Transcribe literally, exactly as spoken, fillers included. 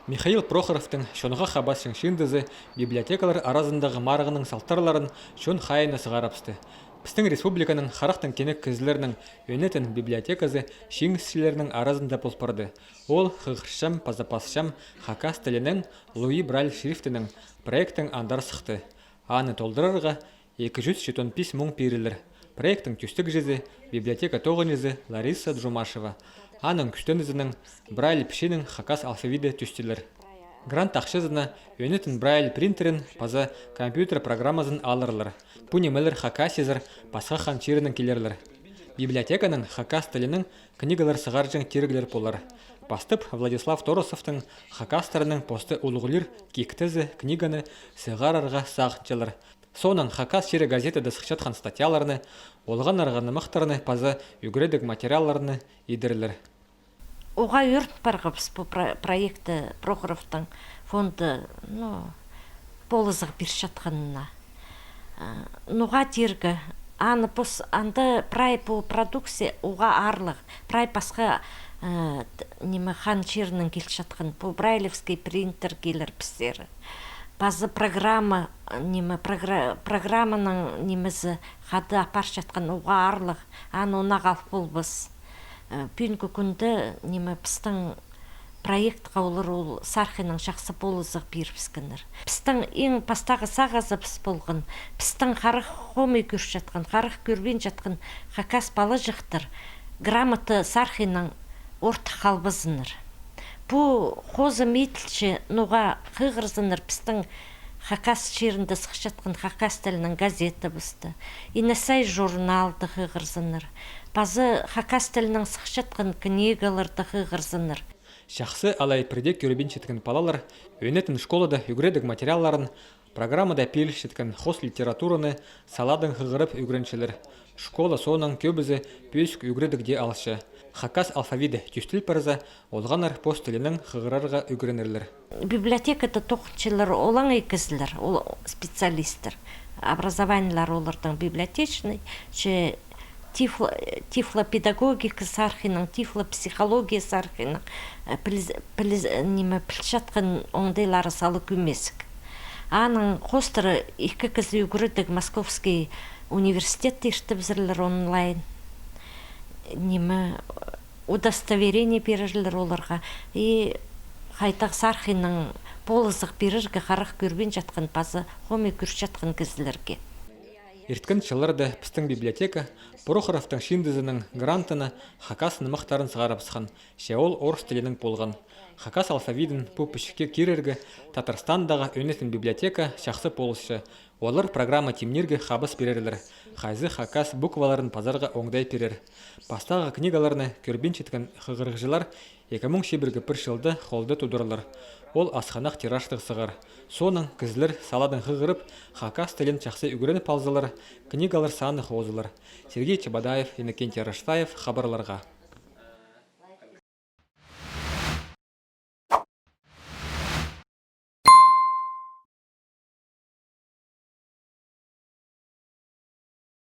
Михаил Прохоровтың «Чонға хабасчаң» чыындызы библиотекалар аразындағы марығның салтарларын чон хайиина сығарыбысты. Пістің республиканың харахтаң кенек кізілерінің ӧнетін библиотеказы чиңісчілернің аразында пол парды. Ол «Хығырчам паза пасчам хакас тілінең Луи Брайль шрифтінең» проектің андар сыхты. Аны толдырарға ікі чӱс читон пис муң пирілер. Проекттің тӧстегҷізі — библиотека тоғынҷызы Лариса Джумашева. Аның кӱстенізінең Брайль пічиинең хакас алфавиді тӧстелер. Грант ахчазына ӧнетін Брайль принтерін паза компьютер программазын аларлар. Пу нимелер Хакасиязар пасха хан чирінең килерлер. Библиотеканың хакас тілінең книгалар сығарҷаң тиріглер полар. Пастап Владислав Торосовтың «Хакастарның посты улуғлир киктезі» книганы сығарарға сағынчалар. Соонаң «Хакас чирі» газетада сыхчатхан статьяларны, олғаннарға нымахтарны паза ӱгредіг материалларны идерлер. Уғаа ӧрін парғабыс пу про-, проекті Прохоровтың фонды, ну, полызығ пирчатханына. А, ноға тирге, аны пос, анда прай пу продукция уғаа аарлығ, прай пасха, э, т-, ниме, хан чирінең килчатхан, пу брайлевский принтер килер пістері. Паза программа, ниме, програ-, программаның нимезі хада апарчатхан уғаа аарлығ, аны онағ ал полбас. Э, пӱӱнгі кӱнде, ниме, пістің проектке олар ол сархиннаң чахсы полызығ пирібіскеннер. Пістің иң пастағы сағызыбыс полған, пістің харах хомай кӧрчеткен, харах кӧрбинчеткен хакас палаҷахтар грамота сархиннаң ортых халбазыннар. Пу хозым иділче, ноға хығырзыннар пістің хакас чирінде сыхчатхан «Хакас тілінең» газетабысты, «Инесай» журналды хығырзыннар, паза хакас тілінең сыхчатхан книгаларды хығырзыннар. Чахсы алай пірдее кӧрбинчеткен палалар ӧнетін школада ӱгредіг материалларын, программада пирілчеткен хос литератураны саладаң хығырып ӱгренчелер. Школа соонаң кӧбізі пӧзік ӱгредіг дее алча. Хакас алфавиді тӧстел парза, олғаннар пос тілінең хығырарға ӱгренерлер. Библиотекада тоғынчалар олаңай кізілер, ол специалисттер, образованиелері олардың библиотечный, че тифло-, тифлопедагогика сархиннаң, тифлопсихология сархиннаң, э, піліс-, піліс-, э, ниме, пілчеткен оңдайлары сала кӧмезік. Аның хоостыра ікі кізі ӱгредіг Московский университетте иртібізерлер онлайн. Ниме, удостоверение пирерлер оларға. И хайдағ сархиннаң полызығ пирерге харах кӧрбинчеткен паза хомай кӧрчеткен кізілерге. Ирткен чылларда пістің библиотека Прохоровтың чыындызының грантына хакас нымахтарын сығарыбысхан, че ол орыс тілінең полған. Хакас алфавидін пу пічікке кирерге Татарстандағы ӧнетін библиотека чахсы полысча. Олар программа тимнирге хабыс пирерлер, хайзы хакас букваларын пазарға оңдай пирер. Пастағы книгаларны кӧрбинчеткен хығырығҷылар ікі муң чибіргі пір чылда холда тударлар. Ол асхынах тиражтығ сығар. Соонаң кізілер саладаң хығырып, хакас тілін чахсы ӱгреніп алзалар, книгалар саны хозылар. Сергей Чебодаев, Иннокентий Раштаев, хабарларға.